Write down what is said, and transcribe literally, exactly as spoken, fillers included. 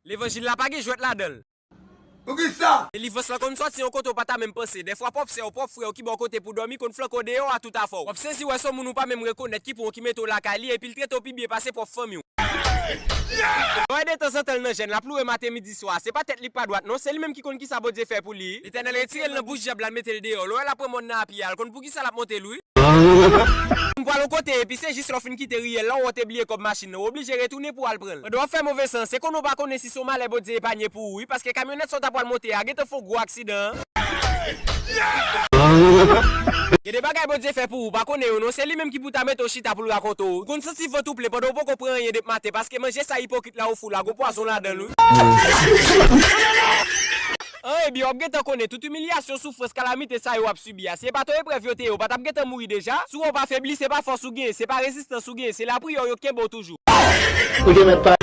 Levanjil la pa gen jwèt ladan l. Poukisa? Delivrans lan konn sòti yon kote w pa ta menm panse. Dèfwa pwòp sè w, pwòp frè w ki ba w kote pou dòmi konn flanke w deyò a tout afè w. W ap sezi wè se yon moun ou pa menm rekonèt ki pran w ki mete w lakay li epi l trete w pi byen pase pwòp fanmi w. Lè w ede tanzantan l nan jèn, l ap loure maten, midi, swa. Se pa tèt li k pa dwat non, se li menm ki konn kisa Bondye fè pou li. Letènèl retire l nan bouch dyab la, l mete l deyò. Lè w wè l ap pran mòn nan apiye a, l konn poukisa l ap monte l wi. M pral yon kote, epi se jis lè w fin kite riyèl la, w te bliye kòb machin nan, w oblije retounen pou w al pran l. Pandan w ap fè move sans, se konnen w pa konnen si se yon malè Bondye epanye pou ou wi, paske kamyonèt sa w ta pral monte a gentan fè yon gwo aksidan. Gen de bagay Bondye fè pou ou, w pa konnen yo non, se li menm ki pou ta mete w chita pou l rakonte w. Ou konn santi vant ou plen pandan w poko pran anyen depi maten, paske manje sa ipokrit la ofri w la, gon pwazon ladan l wi. An ebyen, w ap gentan konnen tout imilyasyon, soufrans, kalamite sa yo w ap sibi a. Si e pa t yon eprèv yo te ye, w pa t ap gentan mouri deja? Si w wè w pa febli, se pa fòs ou genyen, se pa rezistans ou genyen, se lapriyè w yo kenbe w toujou. Ou te mèt pa.